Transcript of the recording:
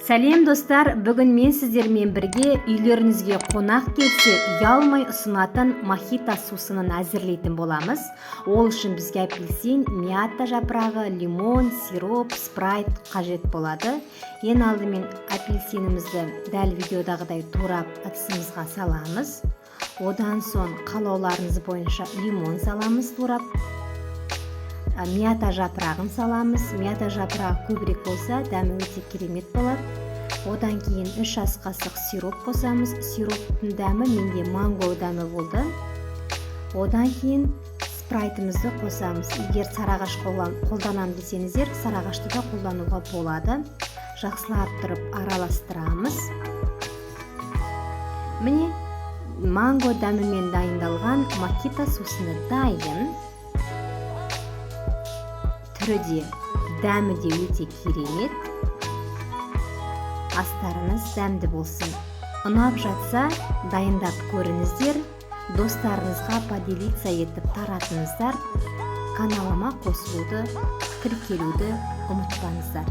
Сәлем, достар! Бүгін мен сіздермен бірге үйлеріңізге қонақ келсе, ұялмай ұсынатын мохито сусынын әзірлейтін боламыз. Ол үшін бізге апельсин, мята жапырағы, лимон, сироп, Спрайт қажет болады. Ең алдымен апельсинімізді дәл видеодағыдай турап, ыдысымызға саламыз. Одан соң қалауларыңыз бойынша лимон саламыз турап, мята жапырағын саламыз. Мята жапырағы көбірек болса, дәмі өте керемет болады. Одан кейін 3 ас қасық сироп қосамыз. Сироптың дәмі менде манго дәмі болды. Одан кейін Спрайтымызды қосамыз. Егер сарыағаш қолданамын десеңіздер, сарыағашты да қолдануға болады. Жақсылап тұрып араластырамыз. Міне, манго дәмімен дайындалған мохито сусыны дайын. Түрі де, дәмі де өте керемет. Астарыңыз дәмді болсын! Ұнап жатса, дайындап көріңіздер, достарыңызға поделиться етіп таратыңыздар. Каналыма қосылуды, тіркелуді ұмытпаңыздар.